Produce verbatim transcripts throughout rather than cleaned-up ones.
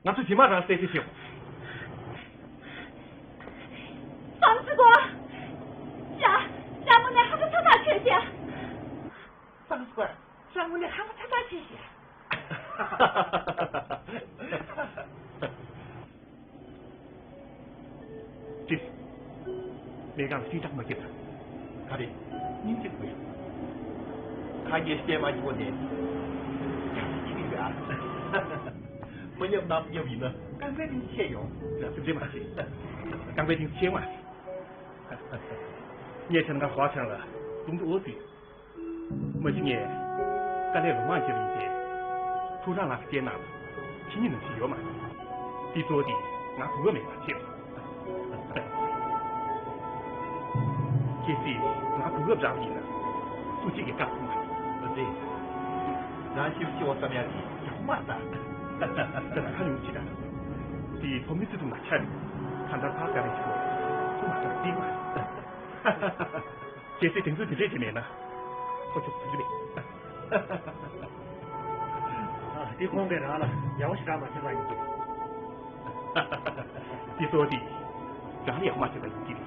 ང་ཚོ་རྗེས་མ་རང་གསལ་བཤད་བྱེད་དགོས། སང་སི་གོ། ཡ། ཡ་མོ་ནས་ཧ་ཧ་ཐ་ཐ་ཁྱོད་ཀྱིས། སང་སི་གོ། ཡ་མོ་ནས་ཧ་ཧ་ཐ་ཐ་ཁྱོད་ཀྱིས། ཀྲིས། ལས་ཀ་ལ་ཅི་དྲག་མ་སྐྱེས་དང་། ག་རེ། སྙིང་རྗེ་དགོས། ཁ་ཉེས་སྐྱེས་མ་སྐྱེས་པོ་ནས། ཡག་ཤི་ཡིན་པ། མི་ཉམས་ནམ་ཉམས་ཡིན་ན་རྐང་པའི་སྟེང་ཆད་ཡོང་། ཡག་ཤི་མ་ཤི། རྐང་པའི་སྟེང་ཆད་མ་ཤི། ངས་ཁྱེད་ང་ཧོ་ཆང་ལ་དུང་དུ་འོ་ཟིག་མ་གཞི་ངས་དཀའ་ལས་ལོ་མང་བརྒྱབ་ཡིན་ཏེ། ཕུག་རོན་ལགས་སྐྱེལ་གནང་། ཕྱི་ཉིན་ནང་བཞིན་ཡོད་མ་རེད། དེ་གཙོ་བོ་དེ་ང་གོ་སྐབས་མེད་པ་བྱེད། གལ་སྲིད་ང་གོ་སྐབས་རག་པ་ཡིན་ན་སུ་གཅིག་གིས་བཀག་ཐུབ་མ་རེད། ཨ་ཙི། རང་ཤི་བ་ཤི་བ་བསམ་ཡག་གི་ཡག་པོ་མ་རེད་ད། ད་ལྟ་ཁ་ཉུང་ཅི་ད། དེ་ཐོབ་མི་ཚེ་ཐུང་ལ་ཆ་རེད། གང་ལྟར་ཕར་དགའ་རེ་ཞུ། ཐུགས་མ་དགའ་རེ་ཏིག་མ་རེད། གལ་སྲིད་དེང་ཚོད་དེ་འདྲས་བྱས་མེད་ན། ཁོ་ཆོག་ཟེར་གྱི་མེད། ཨ། དེ་ཁོང་གིས་རང་ལ་ཡག་པོ་ཞེ་དྲག་མ་བྱས་པ་ཡིན་གྱི། དེ་ཚོ་དེ་རང་ལ་ཡག་པོ་མ་བྱས་པ་ཡིན་གྱི།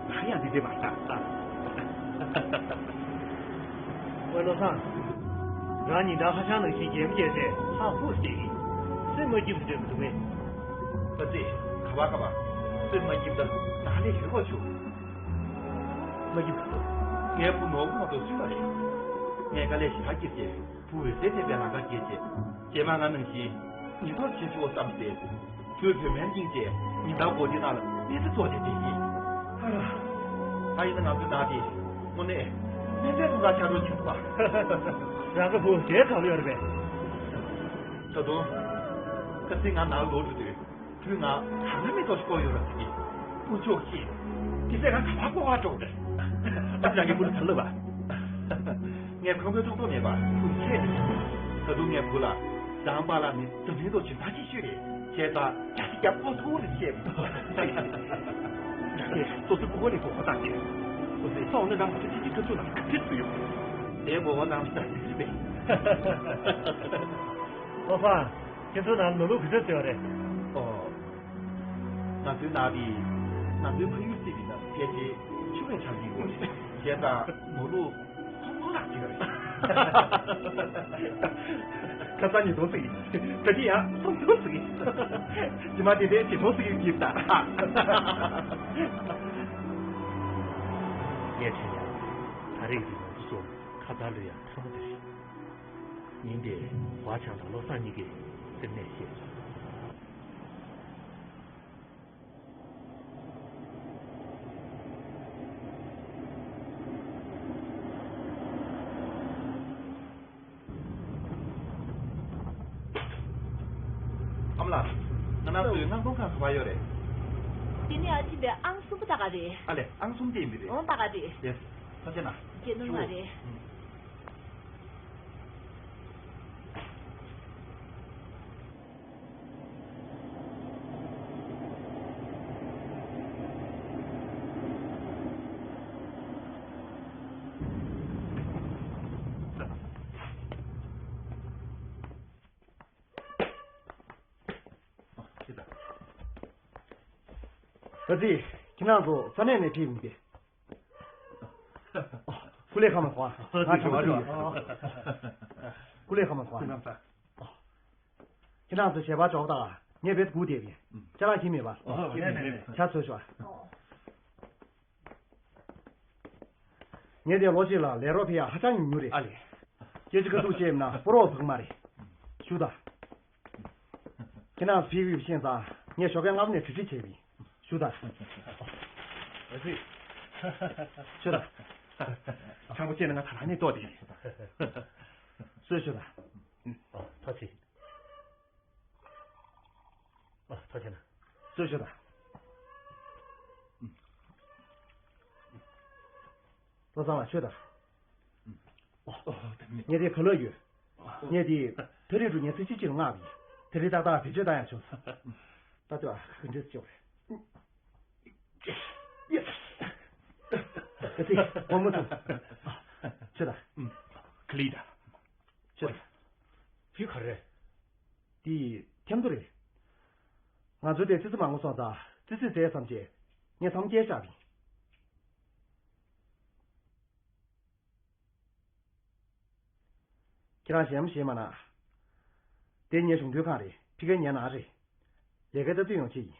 ང་ཡང་འདི་འདྲས་མ་བྱས་ཨ། ཝེ་བློ་བཟང་། རང་ཉིན་ལྟར་ཧ་ཅང་ནང་བཞིན་རྒྱལ་མོ་རྒྱལ་སྲས་ཧ་ཧུ་ཟེར་གྱི། སེམས་མ་སྐྱིད་པ་འདོད་མི་འདུག་མེད། ཨ་ཙི། ག་བ་ག་བ། སེམས་མ་སྐྱིད་ད་ད་ལས་ཞུ་རོགས་བྱུང་། མ་གི། ངའི་བུ་ནོར་བུ་ང་ཚོ་སུས་ལ་རེད། ངས་དཀའ་ལས་ཞེ་དྲག་བརྒྱབ་རྗེས་བུ་འོད་ཟེར་ལྡན་པའི་ལམ་ཁར་བསྐྱལ་རྗེས། རྗེས་མ་ང་ནང་བཞིན་ཉིན་ཐོ་བྱེད་ཆོག་བསམ་སྟེ། བུས་བོད་སྨན་སྙིང་རྗེ་ཉིན་ལྟར་སྒོ་སྡེ་ནང་ལ་སྨན་རྩིས་ཚོགས་ཏེ་བསྡད་ཡིན། ཨ་ར། ད་ཡིན་ན་ང་ཚོའི་ནང་དེ་དངོས་གནས་སྨན་རྩིས་ཚོགས་ཁག་ཆགས་འགྲོ་ཆོག་པ། རང་གི་བུ་ཞེ་དྲག་ཡོད་རེད་པས། ད་དུང་། ཁ་སང་ང་ནང་ལོག་འགྲོ་དུས། བུས་ང་གང་ན་མེད་དོ་ཞིག་བསྐོར་ཡོད་ར་ཟེར་གྱི། ཨུ་ཅོག་ཤི། དེ་ཚེ་ང་ག་པར་བསྐོར་བ་འགྲོ་རེད། ཨ་ཅག་གི་བུ་ལ་ག་ལབ་པ། ངས་ཁོང་ཁྲོ་ཐུག་ཐུབ་མེད་པ་ཁོས་ཤེས་རེད། ད་དུང་ངས་བུ་ལ་རང་པཱ་ལགས་ནི་འཛམ་གླིང་ཐོག་རྒྱུན་ཐང་ཆེ་ཤོས་རེད། བྱས་ཙང་རྒྱ་ཆེ་རྒྱ་ཕོ་ཐུག་རེད་བཤད། ཡ་ཁྱེད་སོ་སོའི་ཕྲུ་གུ་ལ་གོ་བ་བཏང་རྗེས། སོ་སོའི་སོག་ནི་རང་ཚོ་ཅི་ཅི་ཁ་ཐུག་ལ་ཁ་ཐིག་ཏུ་ཡོད། དེ་གོ་བ་བཏང་ས་དེ་རེད་པས། ཨོ་ཕ། ཁྱེད་ཚོ་ནང་ནོར་ལུག་ག་ཚོད་བཙལ་བ་རེད། ཨོ། ང་ཚོའི་ནང་དེ། ང་ཚོའི་ཕ་ཡུལ་སྲིད་པའི་ནང་ཕལ་ཆེར་ཆུ་བས་ཆགས་ཀྱི་ཡོད་རེད། བྱས་ཙང་ནོར་ལུག་ཚོང་ཁང་ལག་ཅིག་རེད། ཁ་སང་ཉིས་སྟོང་ཟིག་ད་ཅི་ཡང་སུམ་སྟོང་ཟིག་རྗེས་མ་དེ་འདྲའི་བྱེ་ཐོང་ཟིག་ཡོད་ཀྱི་ད། ངས་དྲན་ཡང་ད་རེས་ཀྱི་ང་ཚོ་ཚོ་ཁ་བརྡ་ལོས་ཡང་ཐ་མ་དེ་རེད། ཉིན་དེར་ཧྭ་ཆང་དང་བློ་བཟང་གཉིས་ཀྱིས་སེམས་ནད་བཤད་སོང་། ཨ་མ་ལགས། ང་རང་ཚོའི་མངགས་གཏོང་ཁང་ག་པར་ཡོད་རེད། དེ་ནས་ཨ་ཕྱིན་པའི་ཨང་གསུམ་པོ་ལྟ་ག་རེད། ཨ་ལས། ཨང་གསུམ་དེ་ཡིན་པ་རེད། འོང་ལྟ་ག་རེད། ལགས་སོ། ཐུགས་རྗེ་གནང་། རྗེས་ནོར་མ་རེད། ཨུམ། ཨ་ཙི། ཁྱེད་རང་ཚོ་ས་གནས་ནས་ཕེབས་ཡིན་པས། སྐུ་ལས་ཁག་མ་སོང་ཨ། ང་ཁྱེད་མ་ཞུ་ཡིན། སྐུ་ལས་ཁག་མ་སོང་ཨ། ཁྱེད་རང་ཚོ་ཞལ་པར་འཇོག་དང་ངས་བེད་སྒུག་བསྡད་ཡིན། ཅ་ལག་ཁྱེར་མེད་པ། ཨོ་མེད་མེད་མེད། ཆ་ཚོད་ཤོག་ཨ། ངས་དེ་ལོ་གཅིག་ལ་ལས་རོགས་ཕེབས་ཡག་ཧ་ཅང་ཉུང་ཉུང་རེད། ཨ་ལས། སྐད་ཆ་ཁ་ཐུག་བཤད་ཡིན་ན་སྤོ་རོགས་ཟིག་མ་རེད། ཞུ་དང་། ཁྱེད་རང་ཕེབས་ཡོད་ཤེས་ཙང་ངས་ཞོགས་ཀས་སྔ་པོ་ནས་གྲ་སྒྲིག་བྱས་པ་ཡིན། ཞུ་དང་། ཨ་ཙི། ཞུ་དང་། ཆང་པོ་བཅད་ན་ང་ད་ལྟ་ནས་ལྟོགས་བསྡད། གསོལ་ཞུ་དང་། ཨ། ཐུགས་རྗེ་ཆེ། ཨ། ཐུགས་རྗེ་གནང་། གསོལ་ཞུ་དང་། བློ་བཟང་ལགས་ཆོས་དང་། ཨོ། ངས་དེ་ག་ལོས་ཡོད། ངས་དེ་ཐ་རི་རུ་ཉིན་ཚེ་གཅིག་གཅིག་ལ་མངགས་པ་ཡིན། དེ་རིང་ཏག་ཏག་བེད་སྤྱོད་བཏང་ཡག་བྱུང་སོང་། ད་ལྟ་ག་འདྲས་སྐྱོ་རེད། ཨ་ཙི། སྒོར་མོ་ཐོབ། ཆོས་དང་། ཨུམ། ག་ལེར་ཡིན་ད། ཆོས་དང་། ཕུད་ག་རེ་རེད། དེ་ཐེམ་ཐོ་རེད། ང་ཚོའི་དེ་ཙི་ཙི་མང་པོ་སོང་ཙང་ཙི་ཙི་ཟས་བསམ་བྱས་ངས་མཚམས་བསྐྱལ་བཞག་པ་ཡིན། ཁྱེད་རང་ཞེད་མ་ཞེད་མ་གནང་། དེ་ངའི་གཞུང་དོན་ཁང་རེད། ཕ་གིར་ངའི་ནང་རེད། ལས་ཀའི་སྟབས་བསྟུན་ཡོང་ཆེད་ཡིན།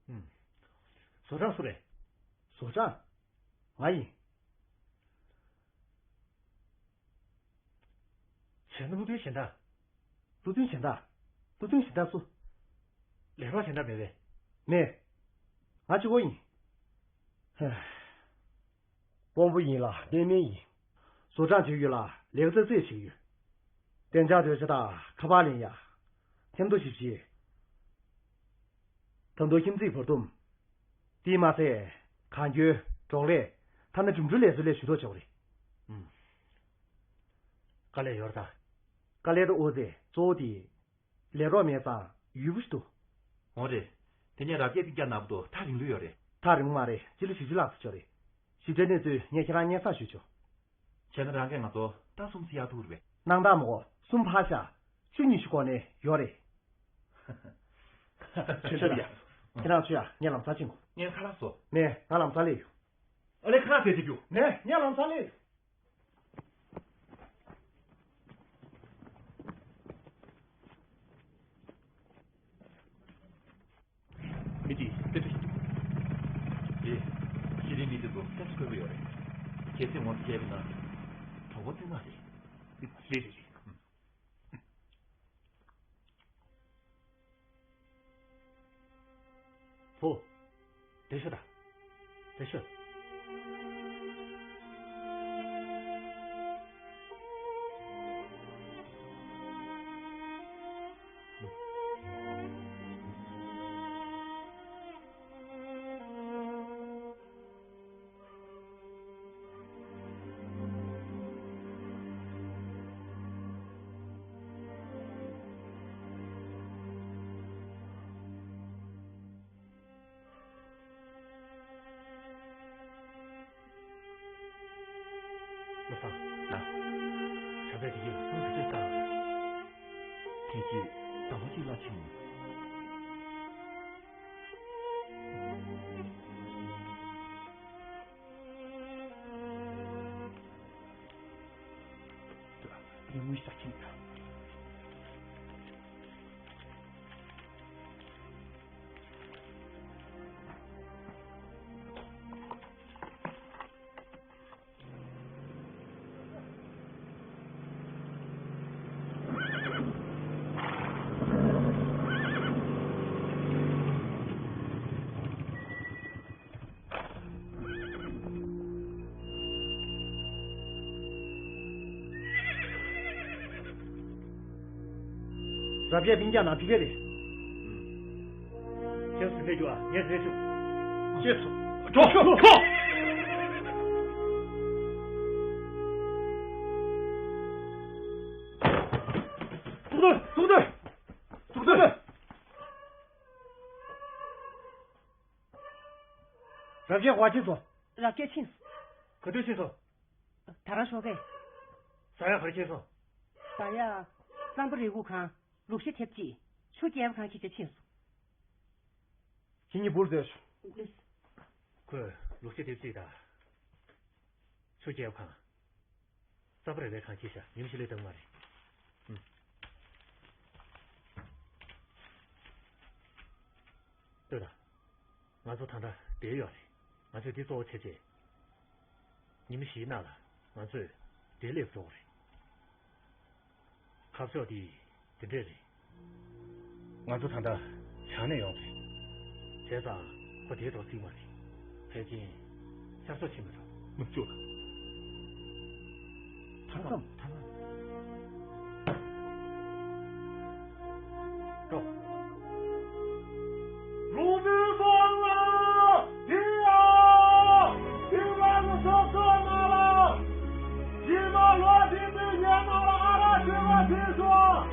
ཨུམ། བཟོ་གྲངས་སུ་རེད། བཟོ་གྲངས། ང་ཡིན། བྱས་ན་བློ་མཐུན་གཞན་དག་བློ་མཐུན་གཞན་དག་བློ་མཐུན་གཞན་དག་སུ། ལས་རོགས་གཞན་དག་མེད་པས། མེད། ང་གཅིག་པོ་ཡིན། ཧེ། དཔོན་པོ་ཡིན་ལ་གནས་མལ་ཡིན། བཟོ་གྲངས་བྱེད་ཡོད་ལ་ལས་ཀ་ཙག་ཙིག་བྱེད་ཀྱི་ཡོད། གཏན་འཇགས་སྡོད་ས་དང་ཁ་པར་ལེན་ཡ། ཐེམ་ཐོ་ཞིབ་བཤེར། ད་དུང་ཁྱིམ་མཚེས་བར་འདུམ། དེས་མ་ཟད་གང་སྐྱོད་གྲོགས་ལས། ཐ་ན་འགྲིམ་འགྲུལ་ལས་བཟོ་ལས་ཞུ་གཏུག་བྱེད་དགོས་རེད། ཨུམ། དཀའ་ལས་ཡོད་རེད་ད། དཀའ་ལས་དང་འོ་ཙེ་གཙོ་བོ་དེ། ལས་རོགས་མེད་ཙང་ཡུལ་པོ་ཞིག་འདུག་འོ་རེད། དེ་ནས་རབ་རྒྱས་སྤུན་ཀྱག་ནག་པོ་དང་ཐག་རིང་ལོས་ཡོད་རེད། ཐག་རིང་པོ་མ་རེད། སྤྱི་ལོ་བཞི་བཅུ་ལྷག་ཙམ་ཆགས་རེད། ཞིབ་ཕྲའི་གནས་ཚུལ་ངས་ཁྱེད་རང་སྙན་སེང་ཞུ་ཆོག་བྱས་ན་རང་གིས་ང་ཚོ་ཟླ་གསུམ་ཙམ་གཡར་ཐུབ་རེད་པས། གནང་སྟངས་མ་གོ་སུམ་ཕར་བཞག་བཅུ་ཉི་ཤུ་འགོར་ནས་ཡོད་རེད། ཁྱེད་རང་ཚུར་ཡ། ཁྱེད་རང་ཚུར་ཡ། ངས་ལམ་སང་ཕྱིན་གོ་ངས་ཁ་ལག་བཟོ། མེད། ང་ལམ་སང་སླེབས་ཡོང་། ཨ་ལས། ཁ་ལག་བཟས་ཏེ་རྒྱུགས། མེད། ངས་ལམ་སང་སླེབས་ཡོང་། མི་དེ་དཔེ་ཁྲོ་ཞིག་འདུག་དེ་ཤི་རིའི་མི་དེ་ཚོ་སེམས་སུ་འཁོད་ཀྱི་ཡོད་རེད། གལ་སྲིད་ངོ་ཚ་བྱས་པ་ན་གྲོགས་པོ་བསྟེན་ན་རེད། རེད་རེད་རེད། ཧུམ། ཧོ། བདེ་ཤོག་དང་། བདེ་ཤོག་བློ་བཟང་། ལགས། བྱ་བས་དེ་གའི་དངུལ་ག་ཚོད་བཏང་། ཐེངས་གཅིག་ཟླ་བ་གཅིག་གླ་ཕྱིན། དེ་དངུལ་ཞག་ཁྱིམ་དང་། རབ་རྒྱས་སྤུན་ཀྱག་ནང་ཕི་ཕེ་རེད། ཁྱེད་ཚོ་ཕེབས་རྒྱུ་ཨ། ངས་ཟེར་བྱུང་། ཅེས་སོ། ཁྲོ། ཁྲོ། ཐུག་འདོད། ཐུག་འདོད། ཐུག་འདོད། རབ་རྒྱས་ཝ་ཅི་ཚོ། རབ་རྒྱས་ཕྱིན་སོང་། ག་དུས་ཕྱིན་སོང་། ད་རང་ཞོགས་ཀས། ཟ་ཡག་ག་རེ་ཁྱེར་སོང་། ཟ་ཡག་རྩམ་པ་རེ་སྒུག་གང་། ལུག་ཤ་ཐེབས་གཅིག་ཆུ་རྐྱལ་གང་ཁྱེར་བྱས་ཕྱིན་སོང་། ཁྱེད་གཉིས་འབུར་བཟོས་ཤོག་ཁོས་ལུག་ཤ་ཐེབས་གཅིག་དང་། ཆུ་རྐྱལ་གང་། རྩམ་པ་རེ་རེ་གང་ཁྱེར་ཤག་ཉིན་ཞིག་ལས་གཏོང་མ་རེད། ཨུམ། ལྟོས་དང་། ང་ཚོ་ད་ལྟ་འདིར་ཡོད་རེད། ང་ཚོས་འདི་གཙོ་བོ་བྱས་རྗེས། ཉི་མ་བཞིའི་ནང་ལ་ང་ཚོས་འདིར་སླེབས་འགྲོ་གི་རེད། ཁ་ཕྱོགས་འདི་འདི་འདྲས་རེད། ང་ཚོ་ད་ལྟ་བྱང་ནས་ཡོང་རེད། བྱས་ཙང་ཁོ་འདིར་འགྲོ་སྲིད་མ་རེད། ཕལ་ཆེར་ཤར་ཕྱོགས་ཕྱིན་པ་འགྲོ། མ་བཅུག་ལ། ཐར་ཙམ་ཐར། འགྲོ། ལུང་བསྟན་སོང་ལ། དེ་ཡང་དེ་བས་ནི་ཕྱོགས་སོ་མ་ལ། ཡིན་ན་ལོ་དེ་དུས་ཉན་ན་ལ་ཨ་ར་ཤི་བ་དེ་སོང་།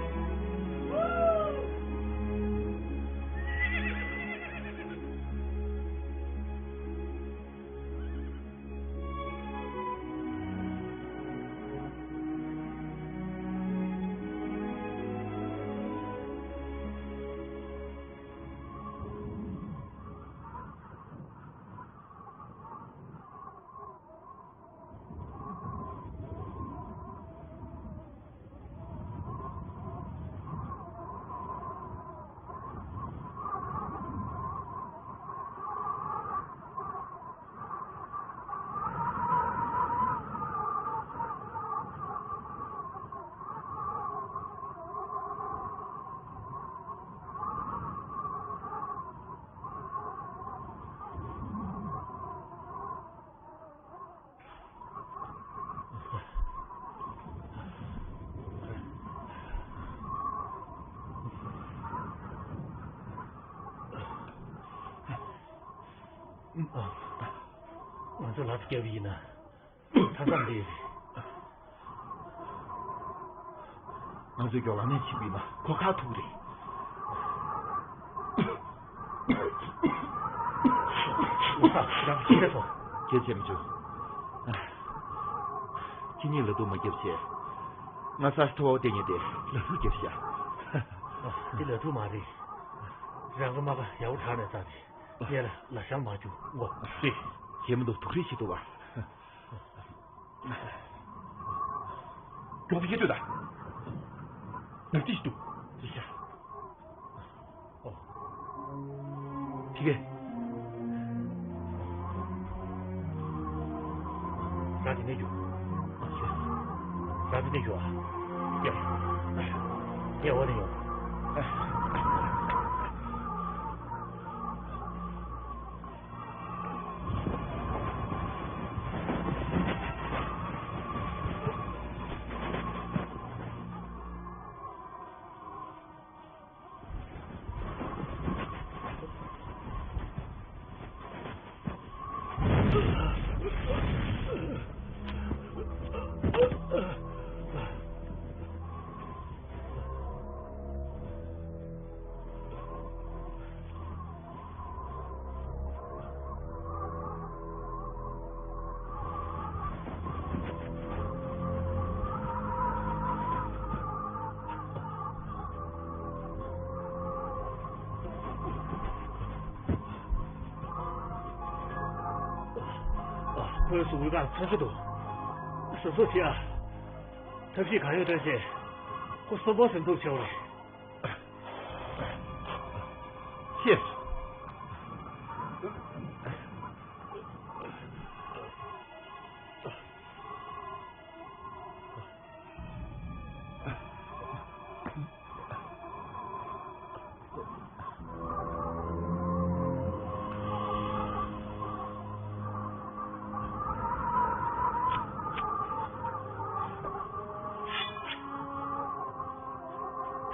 ང་ཚོ་ལག་ཏུ་བརྒྱབ་པ་ཡིན་ན། མཐའ་མཚམས་འདི་རེད། ང་ཚོས་མགྱོགས་ལམ་ནས་ཕྱིན་པ་ཡིན་ན་ཁོ་ཁ་ཐུག་རེད། ཨོ་ཧ། རང་ཁྱེད་ཚོ། སྐད་ཆ་མི་བྱུང་། ཁྱེད་གཉིས་ལ་དུ་མ་བརྒྱབ་བྱས། ང་སར་ཐོ་བ་བསྟན་ཉེ་དེ་ལ་ཐུག་བརྒྱབ་བྱ། འདི་ལ་ཐུག་མ་རེད། རང་གི་མ་ག་ཡག་པོ་དྲག་ནས་བཏང་རེད། ངས་ལ་ལ་ཤང་མ་བཅུག་ངོ་། ཤེས། ཁྱེད་མི་འདུག་ཐུགས་རེ་ཞིག་འདུག་བ། མགྱོགས་པོ་ཡེ་ལྟོས་དང་། ནག་ཅིག་འདུག་ཅི་ཤ། ཨོ། ཁྱི་གེ། ར་དེ་ནས་རྒྱུག་ར་དེ་ནས་རྒྱུག་ཨ། ཡ། ཡ་འོ་ནས་ཡོང་། ཁོའི་གཟུགས་པོའི་སྒང་ཚ་ཤོས་འདུག་གཟབ་གཟབ་བྱེད་ཨ། ཐབས་ཤེས་གང་ཡོད་བཏོན་བྱས། ཁོ་གསོན་པོ་ཟིན་ཐུབ་བྱེད་དགོས་རེད། ཤེས་སོང་།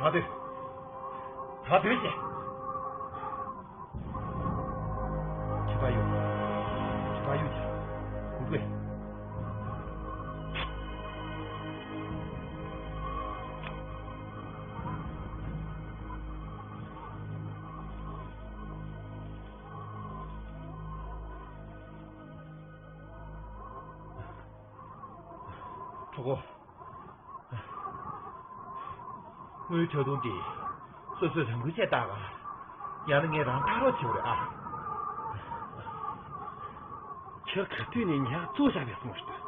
ད་དེ། ད་དེ་བྱས། ཁྱི་ཕ་ཡུ། ཁྱི་ཕ་ཡུ་ཅི། གུ་གུ། གྲོགས་པོ། དངུལ་ཁྲག་འཐུང་དེ་སོ་སོས་རང་འགུལ་བྱས་བཏང་ཨ། ཡང་ན་ངས་རང་བཏང་རོགས་བྱེད་དགོས་རེད་ཨ། ཁྱེད་ག་དུས་ནས་ཉག་བཙུགས་བཞག་པའི་སོང་ཞིག་འདུག་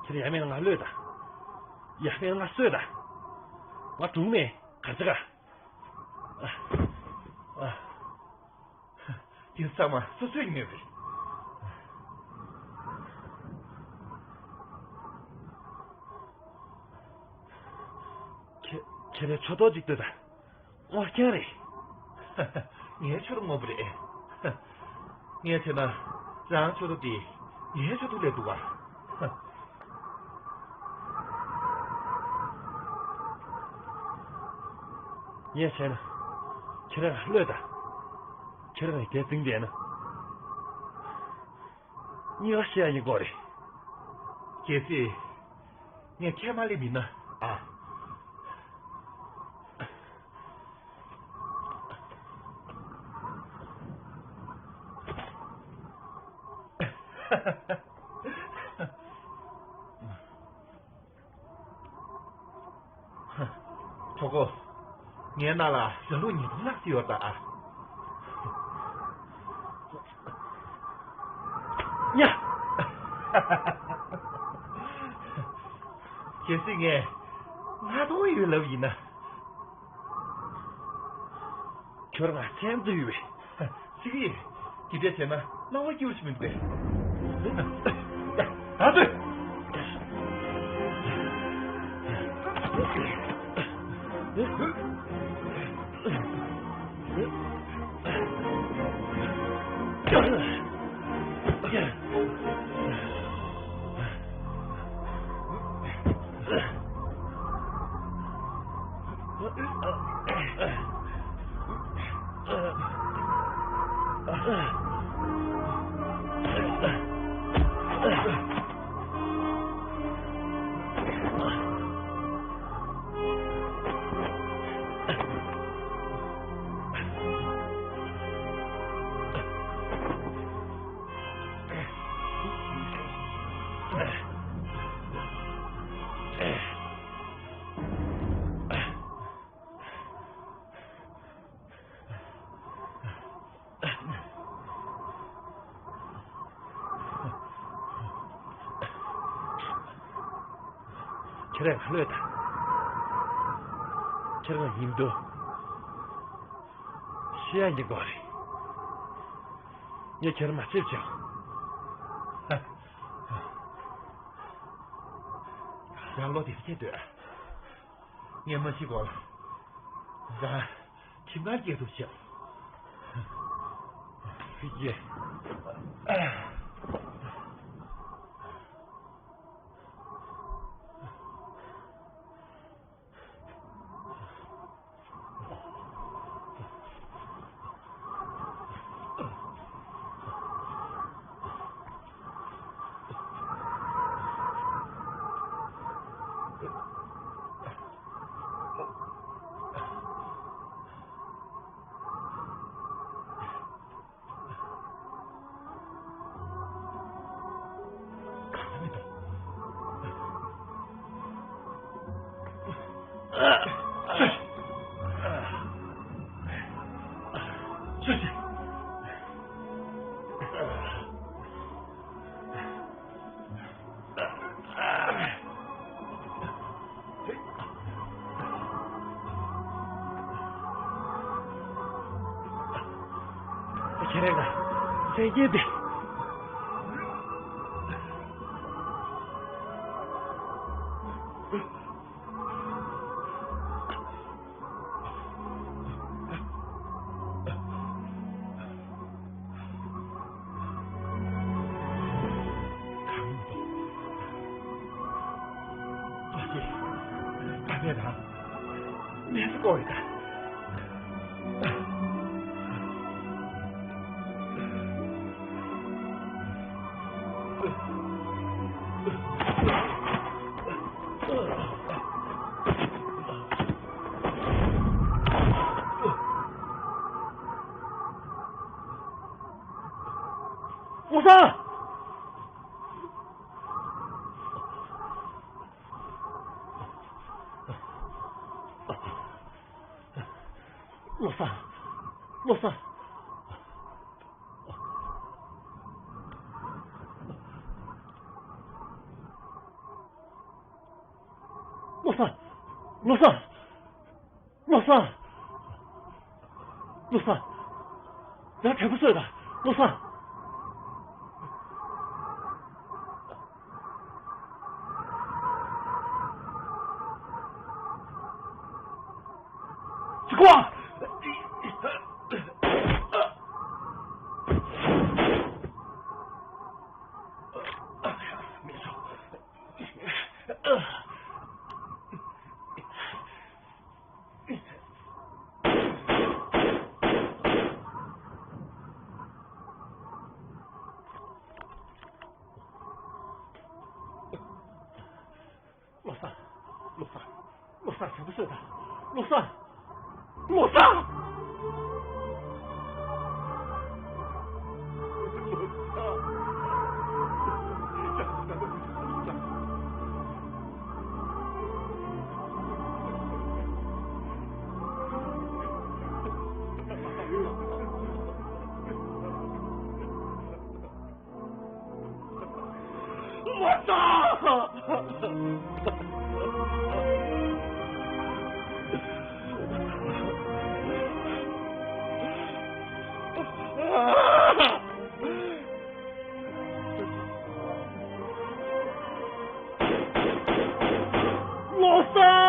ཁྱེད་ཡ་མེད་ང་གློད་དང་། ཡ་མེད་ང་གསོད་དང་། ང་སྒྲུང་མེད་གར་ཆ་ག་དེ་ཚང་མ་སོ་སོས་ཉོས་པ་རེད། ཁྱེད་ཁྱེད་རང་ཕྱོགས་གཏོགས་ཅིག་ལྟོས་དང་། དབང་རྐྱང་རེད། ངའི་ཕྱོགས་གཏོགས་དངོས་པོ་རེད། ངས་བྱས་ན་རང་ཕྱོགས་གཏོགས་དེ་ངའི་ཕྱོགས་གཏོགས་སླེབས་འདུག་བ། ངས་བྱས་ན་ཁྱེད་རང་གློད་དང་། ཁྱེད་རང་གིས་དེ་འཛིང་བསྡད་ན། གཉིས་ཀ་ཤི་ཡ་ཡིན་དགོས་རེད། གལ་སྲིད་ངས་ཁས་མ་ལེན་པ་ཡིན་ན་ཨ། གྲོགས་པོ། ངའི་ནང་ལ་ར་ལུག་ཉིས་སྟོང་ལྷག་ཅིག་ཡོད་ད་ཨ། ཉ། གལ་སྲིད་ངས་ལྔ་སྟོང་ཡོད་ལབ་ཡིན་ན། ཁྱོད་ང་མཚན་འཛུལ་ཡོད་པས། གཅིག་ཡིན། དེ་འདྲ་བྱས་ན་སྣང་བ་སྐྱིད་པོ་ཞིག་མི་འདུག་པས། ད་ལྟོས། ཁྱེད་རང་ག་ལོས་དང་། ཁྱེད་རང་ཡིན་འདུག་ཤི་ཡ་ཡིན་དགོས་རེད། ངས་ཁྱེད་རང་མ་ཚེབ་ཅིང་། ཡང་ལོ་དེ་སྐྱེས་འདོད། ངས་མ་ཤི་གོང་ལ། ང་ཁྱིམ་ནང་སྐྱེས་ཐུབ་ཅིང་། ཡེ། ཁྱེད་རང་ལ་མཚན་སྐྱེས་ཏེ། བློ་བཟང་། བློ་བཟང་། བློ་བཟང་། བློ་བཟང་། བློ་བཟང་། བློ་བཟང་། བློ་བཟང་། ཡར་དྲན་པ་གསོས་དང་། བློ་བཟང་། ཅི་གོ། མེད་སོང་། བློ་བཟང་། བློ་བཟང་། བློ་བཟང་། དྲན་པ་གསོས་དང་། བློ་བཟང་། བློ་བཟང་། བློ་བཟང་། བློ་བཟང་།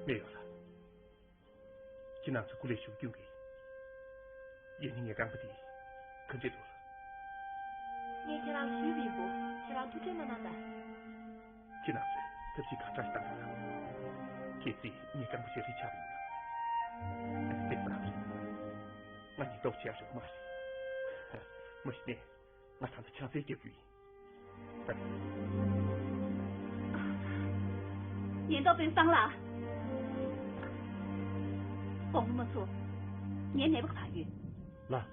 མེད་ཡོད་ལ། ཁྱེད་རྣམ་ཚོ་སྐུ་ལས་ཞུགས་རྒྱུ་གི། ཡིན་ནའི་ངའི་རྐང་པ་དེ་ག་འདྲ་འདུག་ལ། ངས་ཁྱེད་རང་ལ་ཞུས་པ་ཡིན་པོ། ཁྱེད་རང་ཐུགས་ཁྲལ་མ་གནང་དང་། ཁྱེད་རྣམ་ཚོས་ཐབས་ཤེས་གང་དྲག་བཏང་དང་། གལ་སྲིད་ངའི་རྐང་པ་ཞིག་རི་ཆག་པ་ཡིན་ན། ཨ་ཙི། དཔེ་བཟང་རེད། ང་ཉེན་རྟོག་བྱེད་ཡ་རག་མ་རེད། མ་གཞི་ནས་ང་ད་ལྟ་ཆང་རྩལ་རྒྱག་རྒྱུ་ཡིན། ད་ཉེན་རྟོག་དཔོན་སང་ལགས། དགོངས་པ་མ་ཚོམས། ངའི་ནད་པ་ག་པར་ཡོད། ལགས།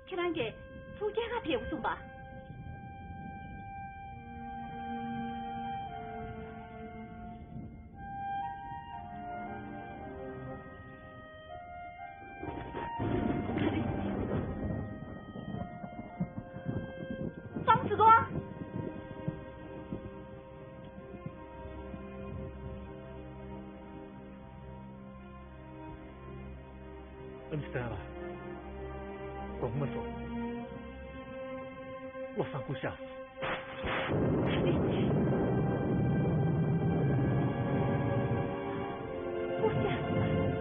ཁྱེད་རང་གིས་ཚུར་རྒྱ་གར་ཕེབས་དགོས་གསུངས་པ། ཙང་ཙི་ཙོང་། ཨ་ནི་སྟན་ལ། དགོངས་པ་མ་ཚོམས། བློ་བཟང་སྐུ་གཤེགས་སོང་། སྐུ་གཤེགས་སོང་།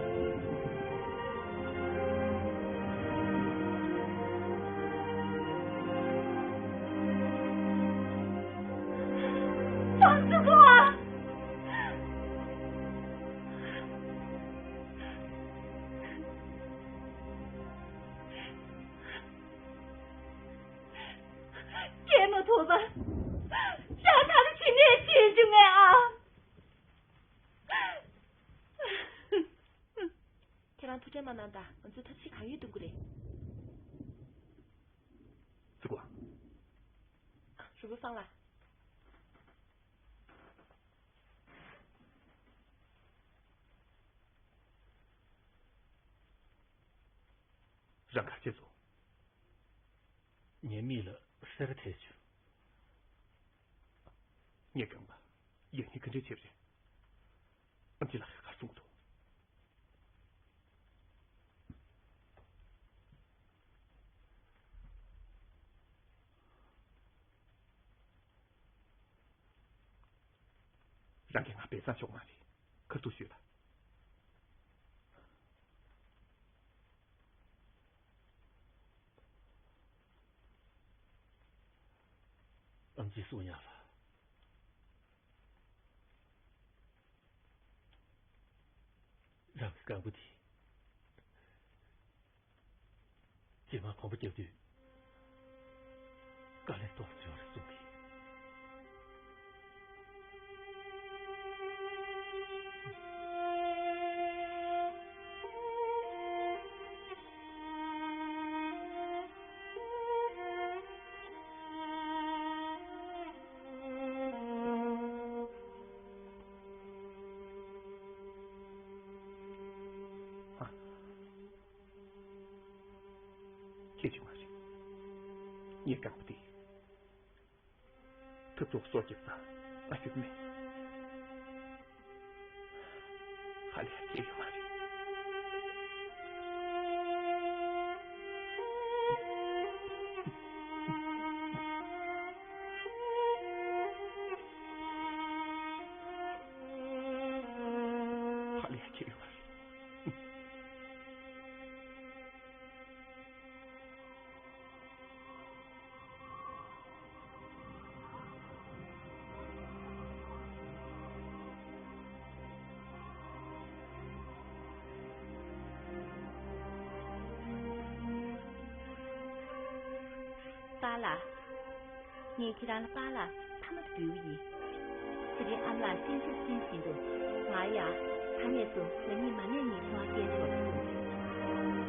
ཙང་ཙི་ཙོང་། སྐྱེས་མ་ཐུབ་པ། ཤ་ཐར་ཕྱི་ནས་བྱེད་བཅུག་ངས་ཨ། ཁྱེད་རང་ཐུགས་ཁྲལ་མ་གནང་དང་། ང་ཚོས་ཐབས་ཤེས་གང་ཡོད་གཏོང་གི་རེད། ཙི་གུ། རུ་བུ་སང་ལ། རང་ག་རེ་བྱས་སོང་། ངའི་མིག་ལ་སེར་ཐལ་བྱུང་། ངའི་རྐང་པ་ཡང་སྙིང་ག་འདྲ་བྱས་པ་རེད། ཨམ་ཆི་ལགས་ཀྱིས་ག་རེ་གསུང་གི་འདུག། རང་གིས་ང་སྦས་གསང་ཆོག་མ་རེད། ཁ་ཐུག་ཤོད་ལ། ཨམ་ཆིས་གསུང་ཡག་ལ། རང་གི་རྐང་པ་དེ། རྗེས་མ་གོམ་པ་རྒྱག་དུས་དཀའ་ལས་ཏོག་ཙམ་ཡོང་རེད་གསུངས་པས། ཧ། ཁྱེད་ཀྱི་མ་རེད། ངའི་རྐང་པ་དེ། ཐབ་ཚང་སོ་བརྒྱབ་ཙང་ང་ཡོད་མེད། ཧ་ལས་ཡ་གལ་ཡོད་མ་རེད། ཧ་ལས་ཡ་གལ་ཡོད་མ་རེད། པཱ་ལགས། ངས་ཁྱེད་རང་ལ་པཱ་ལགས་མཐའ་མ་དུ་འབོད་ཀྱི་ཡིན། དེ་རིང་ཨ་མ་ལགས་གཤིན་པོ་གཤིན་བཞིན་དུ། ང་ཡང་ད་ནས་བཟུང་ང་གཉིས་མ་ནས་གཉིས་འཚོ་བ་སྐྱེལ་ཆོག་ལ་གསུངས།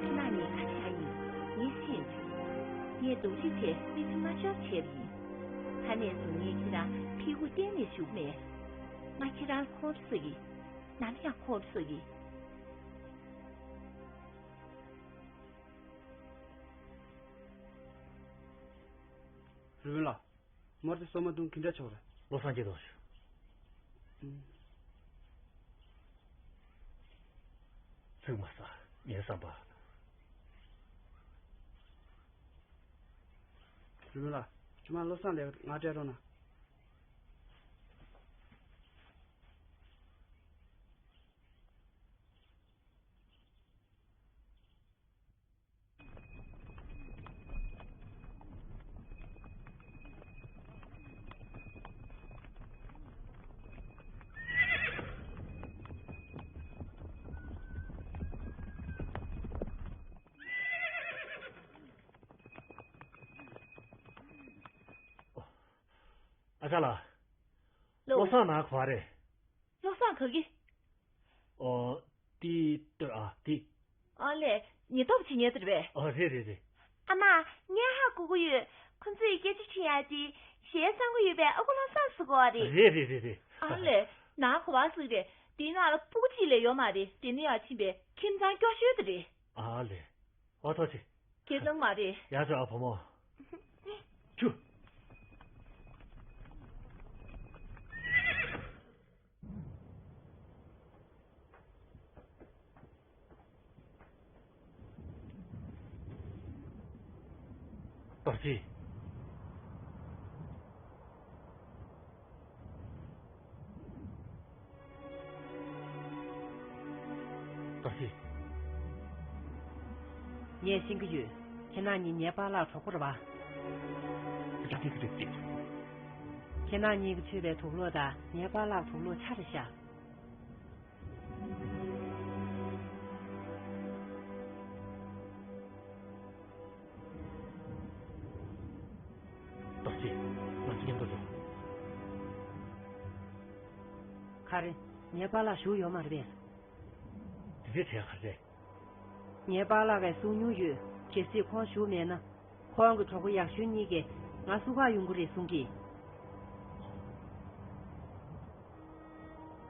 ཁྱེད་རང་གཉིས་ག་རེ་བྱ་ཡིན། ངས་ཤེས་བྱུང་། ངས་རྡོག་རྫིས་བྱས་མི་ཚེ་མ་ཤོར་བྱས་པ་ཡིན། ད་ནས་བཟུང་ངས་ཁྱེད་རང་ཕྲུ་གུ་གཏན་ནས་ཞུ་གི་མེད། ང་ཁྱེད་རང་ལ་ཁོང་ཁྲོ་ཟ་གི། ནམ་ཡང་ཁོང་ཁྲོ་ཟ་གི། རུས་སྦལ་ལགས། མོར་དེ་སོ་མ་བཏུང་གི་འདྲ་ཆོག་རེད། བློ་བཟང་སྐྱིད་དོ། ཚིག་མ་ཟ། ངའི་བསམ་པ། རུས་སྦལ་ལགས། ཁྱོད་མ་བློ་བཟང་ལས་ང་སྤྲད་རོགས་གནང་། ཡ་ལ། བློ་བློ་བཟང་ནང་ག་པར་རེད། བློ་བཟང་ག་གི། ཨོ། དེ་ལྟོས་ཨ་དེ། ཨ་ལས། ཉེན་རྟོག་པ་བྱེད་ཉན་དེ་རེད་པས། ཨ་རེད་རེད་རེད། ཨ་མ། ངས་ཧ་གོ་གི་ཡོད། ཁོ་ཚོས་སྐད་ཆ་དྲིས་ཡ་དེ་གཞས་བསམ་གི་ཡོད་པས། ཨ་ཁུ་བློ་བཟང་ཟེར་གོ་བ་རེད། རེད་རེད་རེད་རེད། ཨ་ལས། ནང་ག་པར་ཟིག་རེད། དེའི་ནང་ལ་སྤུ་གུ་གཅིག་ལས་ཡོད་མ་རེད། དེ་ནས་ཡར་ཕྱིན་པས་ཁྱིམ་ཚང་སྐྱོ་ཤོས་དེ་རེད། ཨ་ལས། ཨོ་ཐོག་ཆེ། ཁྱེད་ཚང་མ་རེད། ཡར་ཤོག་ཨ་བུ་མོ། ཁྱུ། རྡོ་རྗེ། རྡོ་རྗེ། ངས་ཤེས་ཀྱི་ཡོད། ཁྱེད་རྣམ་གཉིས་ངའི་པཱ་ལགས་གྲོགས་པོ་རེད་པ། རང་གིས་རེད་ཟེར། ཁྱེད་རྣམ་གཉིས་ཀྱིས་མཆོད་པའི་དུག་ལོག་དང་ངའི་པཱ་ལགས་དུག་ལོག་ཆ་རེ་བཞག་རྡོ་རྗེ། ང་ཚོ་མཉམ་དུ་འགྲོ། ག་རེ། ངའི་པཱ་ལགས་བཞུགས་ཡོད་མ་རེད་པས། དེ་འདྲའི་བྱས་ག་རེ། ངའི་པཱ་ལགས་ཀྱིས་གསུང་མྱོང་ཡོད། གལ་སྲིད་ཁོང་བཞུགས་མེད་ན། ཁོང་གི་གྲོགས་པོ་ཡག་ཤོས་གཉིས་ཀྱིས་ང་བསུ་གར་ཡོང་གི་རེད་གསུང་གི།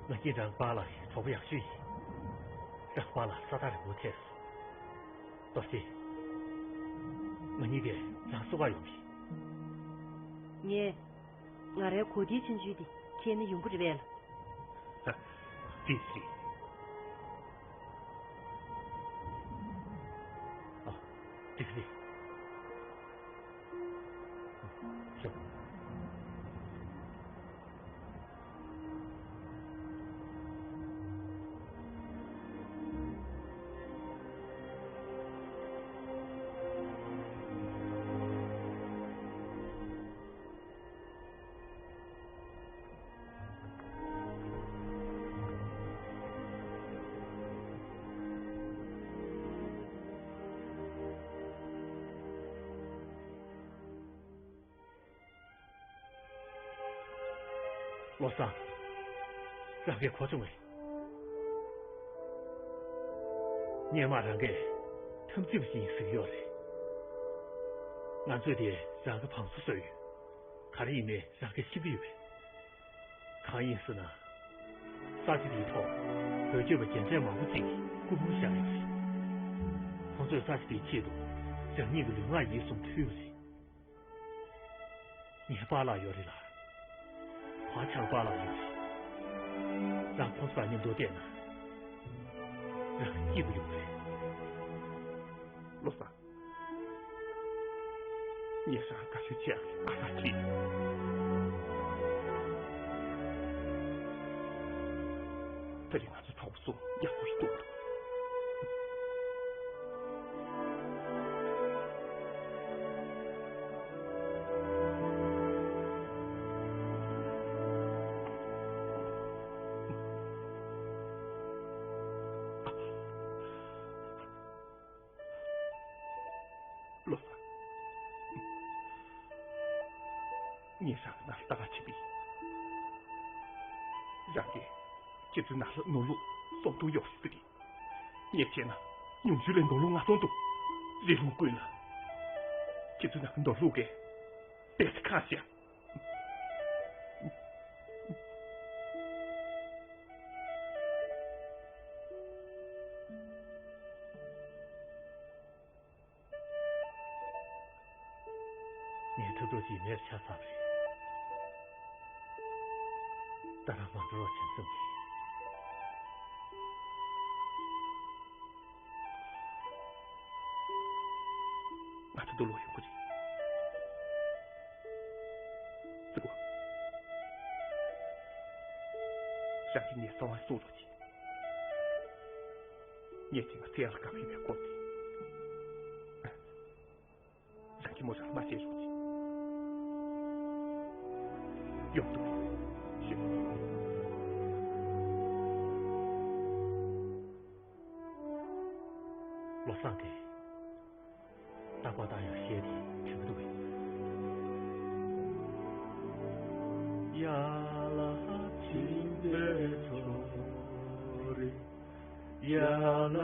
ང་གཉིས་རང་པཱ་ལགས་ཀྱི་གྲོགས་པོ་ཡག་ཤོས་ཡིན། རང་པཱ་ལགས་ས་ཐག་རིང་པོ་ཐད་སོང་། རྡོ་རྗེ། ང་གཉིས་ཀས་རང་བསུ་གར་ཡོང་གི། ངས། ང་རའི་གོ་སྒྲིག་ཆུང་ཆུང་དེ་ཁྱེར་ནས་ཡོང་གི་རེད་པས། ལགས། ཅི་ཞིག་ཨ། ཅི་ཞིག་ཤོག་བློ་བཟང་། རང་གིས་གོ་བྱུང་ངས། སྔོན་མ་རང་གིས་འཐབ་འཛིང་བ་ཞིག་ཡིན་ཟེར་གྱི་ཡོད་རེད། ང་ཚོས་དེ་རང་གི་བང་སོ་བཟོས་ཡོད། ག་རེ་ཡིན་མིན་རང་གིས་ཤེས་ཀྱི་ཡོད་པས། གང་ཡིན་ཟེར་ན། ས་ཆ་དེའི་ཐོག་བོད་སྐྱོད་པ་རྒན་གྲས་མང་པོ་ཅིག་གིས་སྐུ་ཕུང་བཞག་ཡོད་རེད། ཁོང་ཚོས་ས་ཆ་དེའི་ཆེད་དུ་རང་ཉིད་ཀྱི་ལུས་ངག་ཡིད་གསུམ་ཕུལ་བ་རེད། ངའི་པཱ་ལགས་ཡོད་རེད་ལགས། བག་ཆགས་པཱ་ལགས་ཡོད་རེད། རང་ཁོང་ཚོ་དང་མཉམ་དུ་བསྡད་ན། རང་སྐྱིད་པོ་ཡོང་རེད། བློ་བཟང་། ངས་རང་དགའ་ཤོས་བྱེད་ཡག་གི་ཨ་ཧ་ཅི། དེ་རིང་ང་ཚོ་གྲོགས་པོ་ཚོ་ཡག་པོ་ཞིག་འདུག་བློ་བཟང་། ངས་རང་ནང་ལྟ་ག་བྱེད་པས། རང་གིས་ཁྱེད་ཚོའི་ནང་ལ་ནོར་ལུག་སོ་བདུན་ཡོད་ཟེར་གི། ངས་བྱས་ན་ཉུང་ཤོས་ལ་ནོར་ལུག་ལྔ་སྟོང་འདུག་རི་ལུང་ཀུན་ལ། ཁྱེད་ཚོའི་ནང་གི་ནོར་ལུག་གིས་དཔེ་ཆ་གང་ཤེས། ངས་ཐབས་སྒྲུབ་ཅིག་མེད་པ་ཆགས་ཚར་བ་རེད། ད་རང་མ་འགྲོ་རོགས་བྱས་ཙང་གི། ང་ཚོ་འདུག་ལོག་ཡོང་གི་རེད། ཙི་གོ། ཞག་གཅིག་ངས་གསང་བ་གསུང་རོགས་གྱིས། ངས་ཅིག་ང་ཚེ་ཡར་དཀའ་ཕེབས་པའི་སྐོར་དེ། རང་གི་མོ་རང་མ་བྱེད་རོགས་གྱིས། ཡོང་འདུག་ཞེས། བློ་བཟང་གིས་རྟག་པར་བཏང་ཡག་གཞས་དེ་དྲན་གྱི་འདུག་གས། ཡ་ལ་སྦྱིན་པའི་གྲོགས་རེད། ཡ་ལ་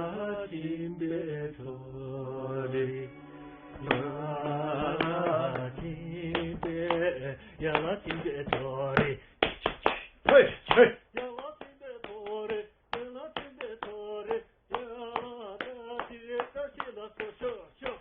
སྦྱིན་པའི་གྲོགས་རེད། ཡ་ལ་སྦྱིན་པའི། ཡ་ལ་སྦྱིན་པའི་གྲོགས་རེད། ཧེ་ཧེ། ཡ་ལ་སྦྱིན་པའི་གྲོགས་རེད། ཡ་ལ་སྦྱིན་པའི་གྲོགས་རེད། ཡ་ལ་བཀྲ་ཤིས་བཀྲ་ཤིས་ལ་སོགས་ཤོག་ཤོག་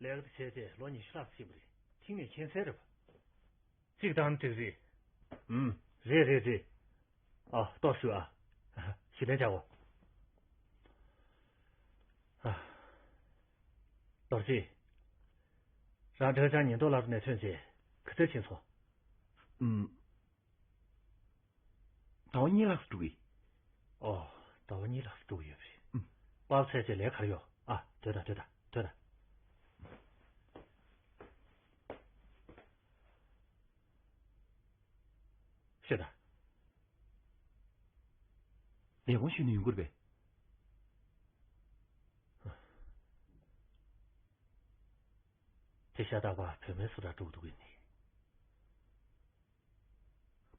ལས་ཀ་དེ་བྱས་རྗེས་ལོ་ཉི་ཤུ་ལྷག་ཕྱིན་པ་རེད། ཁྱེད་ནས་མཁྱེན་གསལ་རེད་པ། གཅིག་དང་གཅིག་རེད། ཨུམ། རེད་རེད་རེད། ཨ། ལྟོགས་ཤོག་ཨ། ཞིག་ལན་བྱའོ། ཨ། རྡོ་རྗེ། རང་ཀྲེ་ཅང་ཉེན་རྟོག་སླར་གསོ་ནས་ཐོན་རྗེས་ག་ཚོད་ཕྱིན་སོང་། ཨུམ། ཟླ་བ་གཉིས་ལྷག་ཙམ་འགྲོ་གི། ཨོ། ཟླ་བ་གཉིས་ལྷག་ཙམ་འགྲོ་གི་ཡོད་པ་རེད། ཨུམ། པར་ཚད་ཚད་ལས་ག་རེ་ཡོད། ཨ། སྡོད་དང་སྡོད་དང་སྡོད་དང་། ཤོད་དང་། ལས་ཁུངས་ཤུལ་ནས་ཡོང་གི་རེད་པས། དེ་ཤ་སྟག་པ་བུད་མེད་བཟོ་འདྲ་འགྲོ་གི་འདུག་གས་ནི།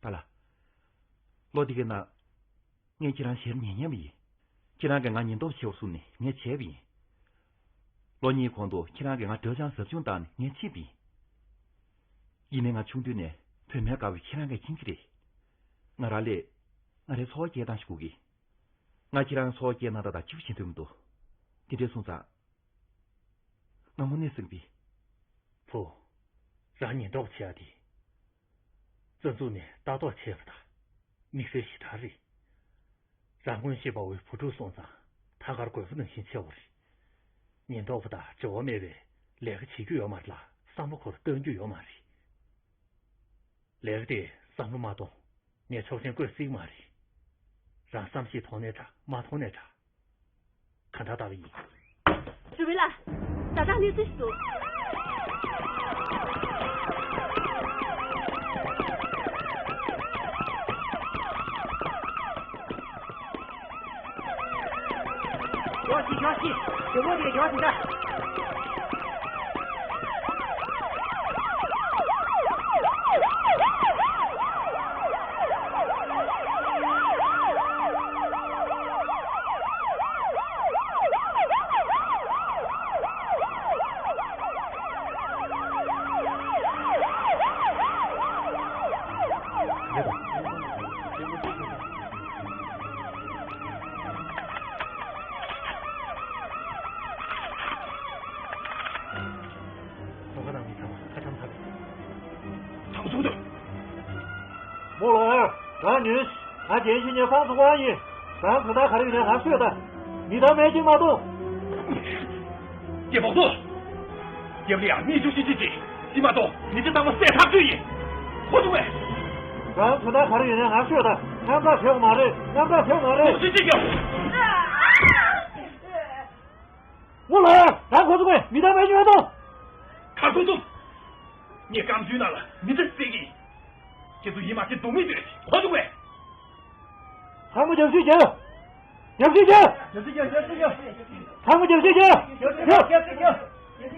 པཱ་ལགས། ལོ་འདི་གའི་ནང་ངས་ཁྱེད་རང་ཞེ་དྲག་ཉན་མཁན་པ་ཡིན། ཁྱེད་རང་གིས་ང་ཉེན་རྟོག་བྱེད་པར་བཟུང་ནས་ངས་བྱས་པ་ཡིན། ལོ་གཉིས་གོང་དུ་ཁྱེད་རང་གིས་ང་ཀྲེ་ཅང་ཟབ་སྦྱོང་བཏང་ནས་ངས་ཕྱིན་པ་ཡིན། ཡིན་ནའི་ང་ཆུང་དུས་ནས་བུད་མེད་དགའ་བའི་ཁྱེད་རང་གིས་མཁྱེན་གྱི་རེད། ང་རང་ལས། ང་རའི་འཚོ་བ་སྐྱེལ་སྟངས་ཤིག་དགོས་ཀྱི། ང་ཁྱེད་རང་འཚོ་བ་སྐྱེལ་གནང་སྟངས་དང་གཅིག་པ་བྱེད་འདོད་མི་འདུག་དེ་འདྲ་སོང་ཙང་། ང་དངོས་གནས་སེམས་པའི། བུ། རང་ཉེན་རྟོག་བྱེད་ཡ་དེ། རྩ་འཛུགས་ནས་ལྟ་རྟོག་བྱས་པ་དང་། དམིགས་བསལ་ཞེ་དྲག་རེད། རང་མངོན་ཤེས་དཔའ་བོའི་བུ་ཕྲུག་སོང་ཙང་ཐང་དཀར་རྒོད་པོ་ནང་བཞིན་ཆེ་བ་རེད། ཉེན་རྟོག་པ་དང་འབྲེལ་བ་མེད་པའི་ལས་ཀ་བྱེད་རྒྱུ་ཡོད་མ་རེད་ལ། བསམ་བློ་ཁོར་གཏོང་རྒྱུ་ཡོད་མ་རེད། ལས་ཀ་དེ་བསམ་བློ་མ་གཏོང་། ངས་ཆོག་མཆན་བཀོད་སྲིད་མ་རེད། རང་བསམ་ཤེས་ཐོག་ནས་དྲག་མ་ཐོག་ནས་དྲག་ག་འདྲ་ལྟ་བ་ཡིན། ཞུ་བི་ལ། ཛ་དྲག་གནས་ཚུལ་ཞིག་འདུག་མགྱོགས་ཤིག་མགྱོགས་ཤིག་དེ་མོ་དེ་མགྱོགས་དེ་འདྲ། ལོགས་ཀ་ནང་མི་ཚང་མ་ཁ་ཁྲམ་ཚར་རེད། ཚང་མ་ཚུགས་སྡོད། མོ་ལོ་ཨེ། རང་ཉོན། ང་རྒྱལ་ཞིག་ཉོན་ཕངས་སུ་དབང་ཡིན། རང་དོན་དག་ག་རེ་ཡོད་ན་ང་ཤོད་ད། མི་དང་མེད་ཀྱི་མ་གཏོགས། རྒྱལ་པོ་ཚོ། རྒྱལ་པོ་ལ་ཡང་མི་བཅུ་ཞིག་ཅིག་ཅིག་ཅིག་མ་གཏོགས་མི་ཚེ་ཚང་མ་བསད་ཐག་ཆོད་ཡིན། ཧོ་ཐུག་བས། རང་དོན་དག་ག་རེ་ཡོད་ན་ང་ཤོད་ད། དངངས་སྐྲག་བྱེད་དགོས་མ་རེད། དངངས་སྐྲག་བྱེད་དགོས་མ་རེད། ཅིག་ཅིག་ཡོད། ངོ་ལ་རང་ཁོ་ཚོ་ངས་མི་དང་མེད་ཉོས་དང་། ཁ་ཁོ་ཚོ། ངས་རྐང་བཙུན་ནང་ལ་མི་ཚེ་བསད་ཀྱི་ཡིན། ཁྱེད་ཚོ་ཡིད་མ་ཆེས་སྡུག་མི་འདོད་ཁོ་ཚོ་ངས། ཚང་མ་རྒྱབ་བཤིག་བྱེད། རྒྱབ་བཤིག་བྱེད། རྒྱབ་བཤིག་རྒྱབ་བཤིག་རྒྱབ་བཤིག་རྒྱབ། ཚང་མ་རྒྱབ་བཤིག་བྱེད། རྒྱབ་བཤིག་རྒྱབ་བཤིག་རྒྱབ། རྒྱབ་བཤིག་རྒྱབ་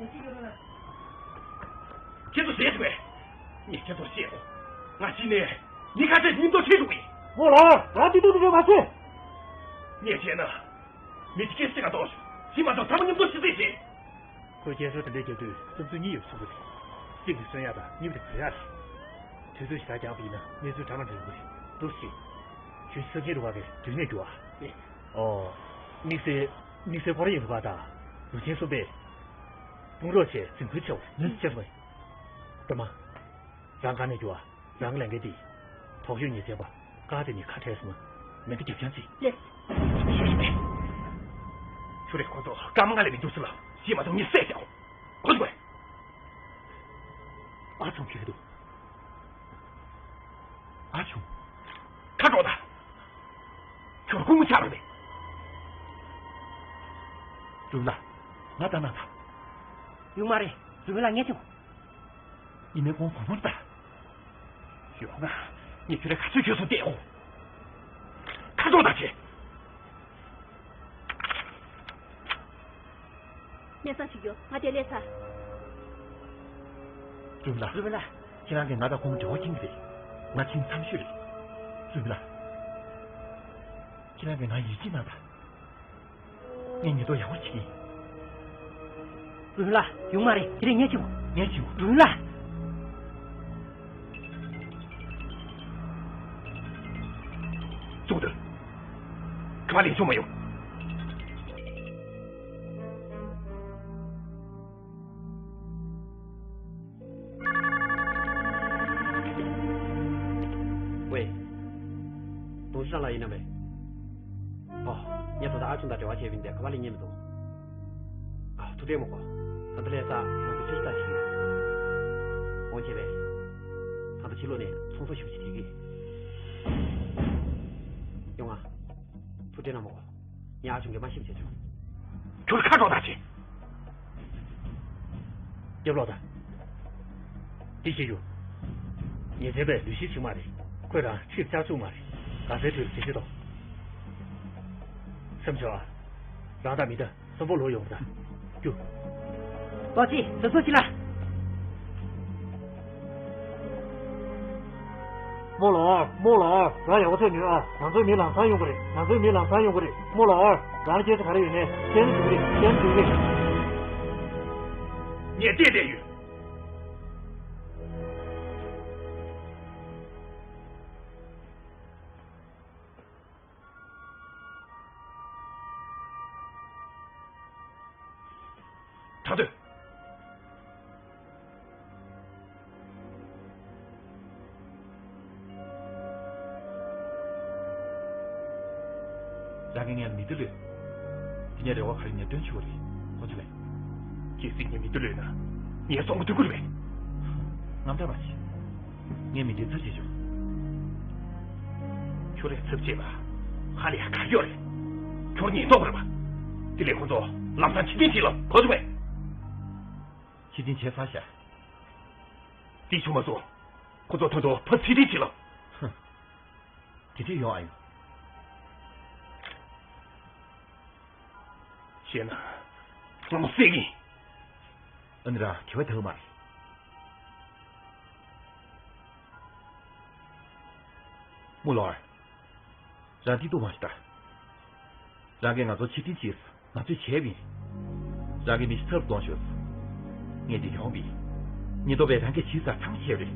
བཤིག་རྒྱབ། ཁྱེད་ཚོ་ཟེར་ཐུབ་པས། ངས་ཁྱེད་ཚོར་བཤད་དགོས། ང་ཤི་ནས་ངའི་ཁ་ཆེ་མཉམ་དུ་ཁྲིད་འགྲོ་གི་ཡིན། ངོ་ལ་རང་དེ་དུས་དེ་འདྲ་མ་བྱེད། ངས་བཤད་ན། མི་དེ་སྐད་ཤེས་ག་འདུག་ཤི་མ་ཐག་ཚང་མ་མཉམ་དུ་ཤི་རྩིས་བྱེད། ཁོས་སྐད་ཆ་དེ་འདྲ་རྒྱབ་དུས་བསམ་ཚུལ་གཉིས་ཡོད་ཚུགས་པ་རེད། གཅིག་ནི་གསོན་ཡག་དང་གཉིས་པ་དེ་བུད་ཡག་རེད། དུས་ཚོད་ཞེ་དྲག་འགྱངས་པ་ཡིན་ན་གནས་ཚུལ་འདྲ་མ་འདྲ་ཡོང་གི་རེད། འདུག་སེ། གཞོན་སྐྱེས་ཚོ་ཚབས་ཆེན་རུ་ཁག་གི་མདུན་ནས་རྒྱུགས་ཨ། ཨོ། དམིགས་བསལ། དམིགས་བསལ་ཁོ་རང་ཡིན་རུ་ཁག་དང་། ལུས་ཆེན་གསུམ་པས། དཔུང་རོགས་བྱས་འཛིན་སྐྱོང་བྱེད་དགོས། ཤེས་སོང་ངས། སྒྲོལ་མ། རང་ག་ནས་རྒྱུགས་ཨ། རང་གི་ལས་འགན་དེ། དོགས་ཡོད་ཉེས་ཅན་པ། ཀ་དེ་ནས་ཁ་བྲལ་སོང་ན། མེ་མདའ་རྒྱབ་རྐྱང་རྩིས། ལེགས། ཤོད་ཤོད་པས། ཁྱོད་རེ་ཁོ་ཚོ་སྐར་མ་ལྔ་ལས་མི་འདུག་ཟེར་ལ། ཅི་མ་ཐུབ་ངས་བསད་བཞག་གོ། གོ་ཆོད་གོ། ཨ་ཆུང་ཁྱོད་འདུག་ཨ་ཆུང་། ཁ་དྲོ་ད། ཁྱོད་ཀུང་མོ་ཆགས་རེད། ཛུ་ལ། ང་ད་ན་ད། ཡོང་མ་རེད། ཛུ་ལ་ངས་ཆུང་། ཡིན་ནའི་ཁོང་གོང་མར་ལྟ། ཞོགས་ང་ངས་ཁྱོད་རའི་ག་ཚོད་ཁྱོད་སོང་བལྟས་འོ། ཁ་དྲོ་ད་ཁྱེད། སྨན་གསང་བྱེད་རྒྱུ་ང་དེ་ལས་ཚར། ཛུ་ལ། ཛུ་ལ། ཁྱེད་རང་གིས་ང་དང་ཁོང་འབྲེལ་བ་འཆིང་གི་རེད། ང་འཆིང་མཚམས་ཤོད་རེད། ཛུ་ལ། ཁྱེད་རང་གིས་ང་ཡིད་ཆེས་གནང་དང་། ངས་ཉེས་རྡུང་ཡག་པོ་བྱེད་ཀྱི་ཡིན། ཛུ་ལ། ཡོང་མ་རེད། དེ་རིང་ངས་བྱེད་དགོས། ངས་བྱེད་དགོས། ཛུ་ལ། ཙུག་སྡོད། ག་པར་ལེན་ཆོག་མ་ཡོང་། ཝེ། ཏུང་ཧྲི་ཧྲན་ལགས་ཡིན་ནམ་མེད། ཨོ། ངས་ད་ལྟ་ཨ་ཆུང་དང་འབྲེལ་བ་བྱས་པ་ཡིན་པས་ག་པར་ལེན་ཉན་མི་འདུག་ཨ། ཐུགས་ཁྲལ་མ་གོ། ད་ལྟ་ལས་ས་ང་ཚོ་ཕྱིར་ལྟ་ཞིག་ཡོད། འོང་བྱས་པས། ད་ལྟ་ཕྱི་ལོགས་ནས་ཚོང་ཟོག་ཞིག་བྱེད་ཀྱི། ཡོང་ང་། ཐུགས་ཁྲལ་གནང་མ་གོ། ངས་ཨ་ཆུང་གི་མ་ཤེས་པ་བྱེད་ཆོག་ཁྱོད་ཁ་དྲོ་ད་ཅི། རྒྱབ་ལོག་ད། འདི་ཤེས་རྒྱུ། ཉེ་ཚན་པས་ལུས་ཤེས་ཤིག་མ་རེད། ཁོས་རང་ཕྱིར་བཅར་བཅུག་མ་རེད། ག་ཚོད་ཐུབ་བྱེད་ཤེས་དོ། སེམས་ཆུང་ཨ། རང་དང་མི་འདྲ། གསོན་པོ་ལོག་ཡོང་བ་དང་། རྒྱུ། ལོག་ཅི། ཟ་ཟོ་ཅི་ལ། རྨོ་ལགས། རྨོ་ལགས། རང་ཡག་པོ་བྱས་ཉོན་ཨ། ང་ཚོའི་མི་ལམ་སང་ཡོང་གི་རེད། ང་ཚོའི་མི་ལམ་སང་ཡོང་གི་རེད། རྨོ་ལགས། རང་སྐད་ཆ་ག་རེ་ཡོད་ནའི་བཤད་ན་འགྲིག་གི་རེད། བཤད་ན་འགྲིག་གི་རེད། ངས་བལྟས་བསྡད་ཡོད། ད་དུས། རང་གིས་ངའི་མི་དེ་ལོས། དེ་ངས་རེ་བ་ག་རེ་ངས་སྟོན་ཆོག་རེད། ཁོ་ཚོ་ལས། གལ་སྲིད་ངའི་མི་དེ་ལོས་ན། ངས་སྲོག་མ་ཐུག་གི་རེད་པས། དངངས་སྐྲག་མ་བྱེད། ངས་མི་འདིའི་ཚབ་བྱེད་ཆོག་ཁྱོད་རའི་ཚབ་བྱེད་པ། ཧ་ལས་ཡག་ག་ཡོད་རེད། ཁྱོད་ཉེན་རྟོག་པ་རེད་པ། དེ་ལས་ཁོ་ཚོ་ལམ་སང་ཕྱིར་འཐེན་བྱེད་ལ་གོ་ཐུབ་མེད། ཕྱིར་འཐེན་བྱས་ཚར་ཤག་དེ་བྱུང་མ་སོང་། ཁོ་ཚོ་ཐོན་ཐོག་ཕར་ཕྱིར་འཐེན་བྱེད་ལ། ཧུམ། དེ་འདྲས་ཡོང་ཨ་ཡོང་། བཤད་ན། ང་མོ་བསད་ཀྱི་ཡིན། ཨ་ནི་རང་དེ་བས་ཐབས་མ་རེད། རྨོ་ལགས། རང་འདི་གཏུག་མ་ཤི་ད། རང་གིས་ང་ཚོ་ཕྱིར་འཐེན་བྱས། ང་ཚོས་བྱས་པ་ཡིན། རང་གི་མི་ཚེ་ཐབས་གཏོང་ཤོག་ངས་འདི་ཡོང་བ་ཡིན། ཉེན་རྟོག་པས་རང་གི་ཇི་ལྟར་ཐང་བྱས་པ་རེད།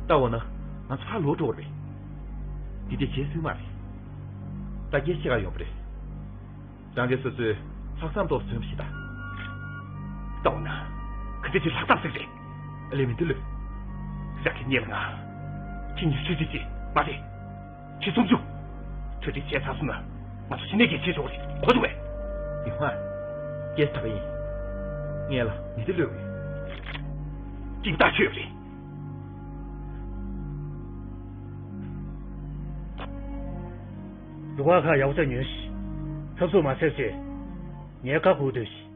ད་འོ་ན་ང་ཚོ་ཕར་ལོག་འགྲོ་བ་རེད། འདི་དེ་བྱེད་སྲིད་མ་རེད། ད་སྐད་ཆ་ག་ཡོང་པ་རེད། རང་གིས་སོ་སོའི་ལྷག་བསམ་ཐོག་བཟོས་པ་ཞིག་དང་། ད་འོ་ན་ག་ཚོད་ཅིག་ལྷག་བསམ་ཟིག་རེད། ཨ་ལས་མི་འདུག་ལོས། རང་གིས་ཉེ་ལ་ང་ཁྱེད་གཉིས་ཆུ་ཆུ་ཆུ་མ་རེད། ཁྲི་སུམ་ཅུ། གྲ་སྒྲིག་བྱས་ཚར་སོང་ན་ང་ཚོ་ཕྱི་ནས་སྐད་ཆ་བྱེད་ཆོག་རེད། གོ་བྱུང་ངས། ཡོང་ཨ། སྐད་ཆ་ད་ག་ཡིན། ངས་ལ་མི་དེ་ལོས་ཡོད། ཅིག་ལྟ་ཆོད་རེད། རུ་ཁག་ཁག་ཡག་པོ་ཅིག་ཉོན་ཞིག་ཚབ་ཚུབ་མ་བྱེད་ཅེས། ངས་བཀའ་ཁུར་སྡོད་ཞིག